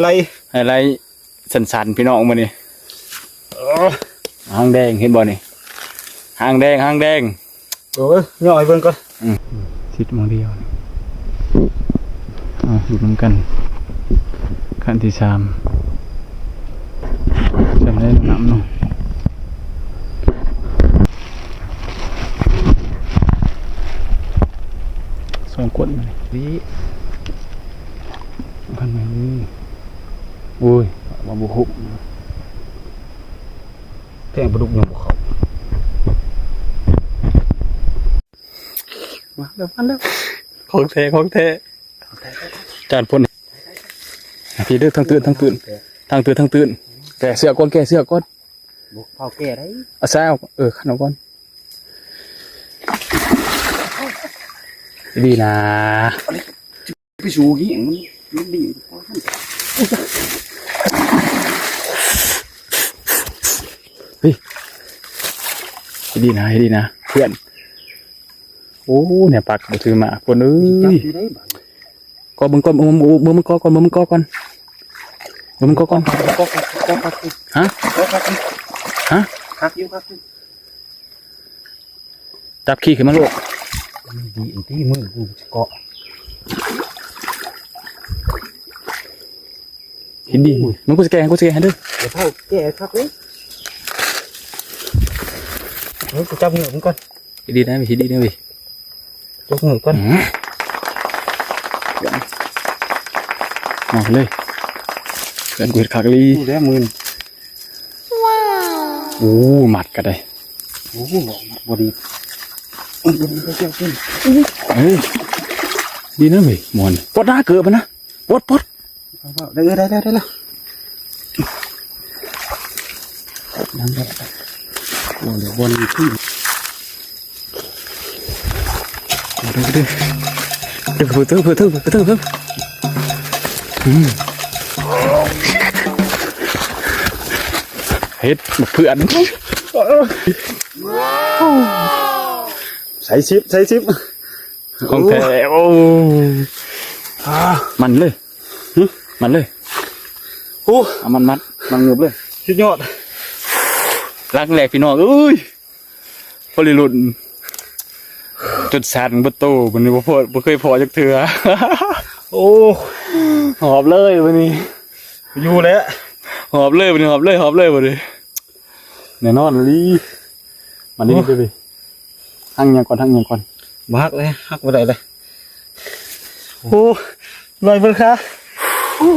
ໄລ່ ໄຮໄລສັນໆ ພີ່ນ້ອງມື້ນີ້. ເອີ ຫາງແດງ ເຫັນບໍ່ນີ້? ຫາງແດງ ຫາງແດງ. ໂອ້ຍ ຍ່ອໃຫ້ເບິ່ງກ່ອນ. ອືມ ຕິດໝ່ອງດຽວ. ເອົາ ລຸ້ນນຳກັນ ຂັ້ນທີສາມ. ຈຳໄດ້ນຳເນາະ ສອງກວດນີ້ ພັນໄວ້ນີ້. ໂອ້ຍ ວ່າບໍ່ຄົບ ແທງປາດຸກຍັງບໍ່ເຂົ້າ. ມາແລ້ວ ມາແລ້ວ ຂອງແທ້ ຂອງແທ້ ຈານພົນ. ພີ່ເດີ ທາງຕື່ນ ທາງຕື່ນ ທາງຕື່ນ ທາງຕື່ນ. ແກ້ເສື້ອກ່ອນ ແກ້ເສື້ອກ່ອນ. ບໍ່ເຝົ້າແກ້ໄດ້ ເອົາຊາຍ ເອີ ຄັນເອົາກ່ອນ. ດີນາ ໄປສູ່ກິນ ມັນ ມັນດີ. ເຮີ້ຍ ດີນາ ດີນາ ເພື່ອນ. ໂອ້ ແນວປາກບໍ່ຖືມາ ຄົນເອີຍ. ກໍເບິ່ງກ່ອນ ເບິ່ງ ເບິ່ງ ເບິ່ງມັນກໍກ່ອນ ເບິ່ງມັນກໍກ່ອນ ເບິ່ງມັນກໍກ່ອນ. ກໍຄັກ ກໍຄັກ ຮະ ກໍຄັກ ຮະ ຄັກຢູ່ ຄັກຢູ່. ຈັບຂີ້ຂຶ້ນມາໂລດ. ດີອັນທີ່ມືກູເກາະ. ເຫັນດີ ມັນ ກູຊິແກະ ກູຊິແກະໃຫ້ເດີ. ດຽວເຮົາແກະຄັກເລີຍ. ເອີ ກູຈັບເງືອກມັນກ່ອນ. ເຮັດດີນະ ເຮັດດີນະເວີຍ. ຈົກເງືອກກ່ອນ. ອືມ ມາເລີຍ ເພື່ອນກູເຮັດຄັກອີ່ຫຼີ. ໂອ້ ແລ້ວໝື່ນ. ວ້າວ ໂອ້ ມັດກໍໄດ້. ໂອ້ ບໍ່ດີ. ເອີຍ ດີນະເວີຍ ມ່ວນ. ປົດໜ້າເກີບນະ ປົດ ປົດ. ໄດ້ ໄດ້ ໄດ້ ໄດ້ແລ້ວ. ນັ້ນແຫຼະ ໂອ້ ເດີ ບ່ອນນີ້ຄື ເດີ ເດີ ເດີ ເດີ ເດີ ເດີ ເດີ ອືມ ເຮັດເພື່ອນ ໃສ່ສິບ ໃສ່ສິບ ຂອງແທ້. ໂອ້ ມັນເລີຍ ຫຶ ມັນເລີຍ. ໂອ້ ເອົາມັນມັດ ມັນງຶບເລີຍ. ສຸດຍອດ ຫຼັງແລກ ພີ່ນ້ອງເອີຍ. ບໍລິລຸນ ຈົນສັ່ນເບິດໂຕ. ມື້ນີ້ບໍ່ພໍ ບໍ່ເຄີຍພໍຈັກເທື່ອ. ໂອ້ ຫອບເລີຍມື້ນີ້ ຢູ່ແລ້ວ. ຫອບເລີຍມື້ນີ້ ຫອບເລີຍ ຫອບເລີຍມື້ນີ້ ແນ່ນອນອີ່ຫຼີ. ມານີ້ເດີ ຫັກຫຍັງກ່ອນ ຫັກຫຍັງກ່ອນ. ບໍ່ຫັກເລີຍ ຫັກບໍ່ໄດ້ເລີຍ. ໂອ້ ລອຍເບິ່ງຂາ. ໂອ້